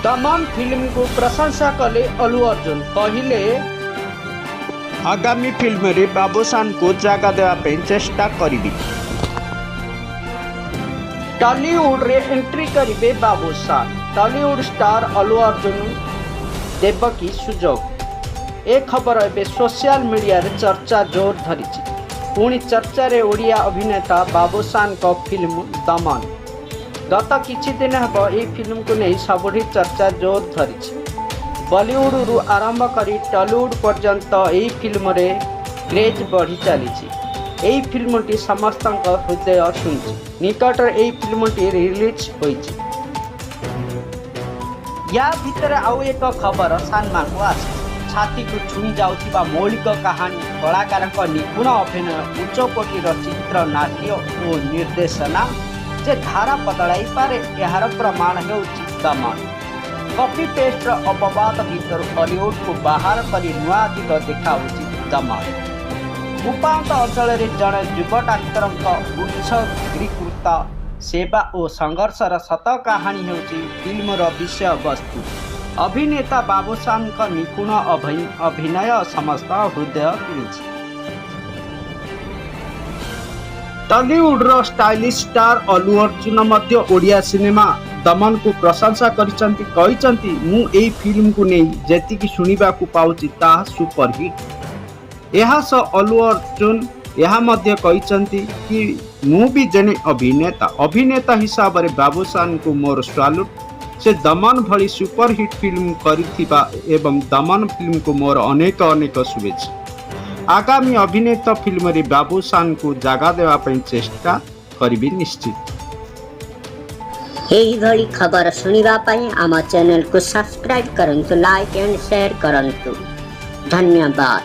ଦମନ ଫିଲ୍ମକୁ ପ୍ରଶଂସା କଲେ ଅଲ୍ଲୁ ଅର୍ଜୁନ। କହିଲେ, ଆଗାମୀ ଫିଲ୍ମରେ ବାବୁସାନଙ୍କୁ ଜାଗା ଦେବା ପାଇଁ ଚେଷ୍ଟା କରିବି। ଟଲିଉଡରେ ଏଣ୍ଟ୍ରି କରିବେ ବାବୁସାନ। ଟଲିଉଡ ଷ୍ଟାର ଅଲ୍ଲୁ ଅର୍ଜୁନ ଦେବ କି ସୁଯୋଗ? ଏ ଖବର ଏବେ ସୋସିଆଲ ମିଡିଆରେ ଚର୍ଚ୍ଚା ଜୋର ଧରିଛି। ପୁଣି ଚର୍ଚ୍ଚାରେ ଓଡ଼ିଆ ଅଭିନେତା ବାବୁସାନଙ୍କ ଫିଲ୍ମ ଦମନ। ଗତ କିଛି ଦିନ ହେବ ଏହି ଫିଲ୍ମକୁ ନେଇ ସବୁଠି ଚର୍ଚ୍ଚା ଜୋର ଧରିଛି। ବଲିଉଡରୁ ଆରମ୍ଭ କରି ଟଲିଉଡ ପର୍ଯ୍ୟନ୍ତ ଏହି ଫିଲ୍ମରେ କ୍ରେଜ୍ ବଢ଼ି ଚାଲିଛି। ଏହି ଫିଲ୍ମଟି ସମସ୍ତଙ୍କ ହୃଦୟ ଛୁଇଁଛି। ନିକଟରେ ଏହି ଫିଲ୍ମଟି ରିଲିଜ୍ ହୋଇଛି। ୟା ଭିତରେ ଆଉ ଏକ ଖବର ସାମ୍ନାକୁ ଆସିଛି। ଛାତିକୁ ଛୁଇଁ ଯାଉଥିବା ମୌଳିକ କାହାଣୀ, କଳାକାରଙ୍କ ନିପୁଣ ଅଭିନୟ, ଉଚ୍ଚକୋଟୀର ଚିତ୍ରନାଟ୍ୟ ଓ ନିର୍ଦ୍ଦେଶନା ଯେ ଧାରା ବଦଳାଇପାରେ, ଏହାର ପ୍ରମାଣ ହେଉଛି ଦମନ। କପି ପେଷ୍ଟର ଅପବାଦ ଭିତରୁ ଓଲିଉଡକୁ ବାହାର କରି ନୂଆ ଦିଗ ଦେଖାଉଛି ଦମନ। ଉପାନ୍ତ ଅଞ୍ଚଳରେ ଜଣେ ଯୁବ ଡାକ୍ତରଙ୍କ ଉତ୍ସର୍ଗୀକୃତ ସେବା ଓ ସଂଘର୍ଷର ସତ କାହାଣୀ ହେଉଛି ଫିଲ୍ମର ବିଷୟବସ୍ତୁ। ଅଭିନେତା ବାବୁସାନଙ୍କ ନିପୁଣ ଅଭିନୟ ସମସ୍ତ ହୃଦୟ କିଣିଛି। ଟଲିଉଡର ଷ୍ଟାଇଲିଶ ଷ୍ଟାର ଅଲ୍ଲୁ ଅର୍ଜୁନ ମଧ୍ୟ ଓଡ଼ିଆ ସିନେମା ଦମନକୁ ପ୍ରଶଂସା କରିଛନ୍ତି। କହିଛନ୍ତି, ମୁଁ ଏହି ଫିଲ୍ମକୁ ନେଇ ଯେତିକି ଶୁଣିବାକୁ ପାଉଛି, ତାହା ସୁପରହିଟ୍। ଏହା ସହ ଅଲ୍ଲୁ ଅର୍ଜୁନ ଏହା ମଧ୍ୟ କହିଛନ୍ତି କି, ମୁଁ ବି ଜଣେ ଅଭିନେତା। ଅଭିନେତା ହିସାବରେ ବାବୁସାନଙ୍କୁ ମୋର ସାଲ୍ୟୁଟ୍। ସେ ଦମନ ଭଳି ସୁପରହିଟ୍ ଫିଲ୍ମ କରିଥିବା ଏବଂ ଦମନ ଫିଲ୍ମକୁ ମୋର ଅନେକ ଅନେକ ଶୁଭେଚ୍ଛା। ଆଗାମୀ ଅଭିନୀତ ଫିଲ୍ମରେ ବାବୁସାନଙ୍କୁ ଜାଗା ଦେବା ପାଇଁ ଚେଷ୍ଟା କରିବି ନିଶ୍ଚିତ। ଏହିଭଳି ଖବର ଶୁଣିବା ପାଇଁ ଆମ ଚ୍ୟାନେଲକୁ ସବସ୍କ୍ରାଇବ୍ କରନ୍ତୁ, ଲାଇକ୍ ଆଣ୍ଡ ସେୟାର କରନ୍ତୁ। ଧନ୍ୟବାଦ।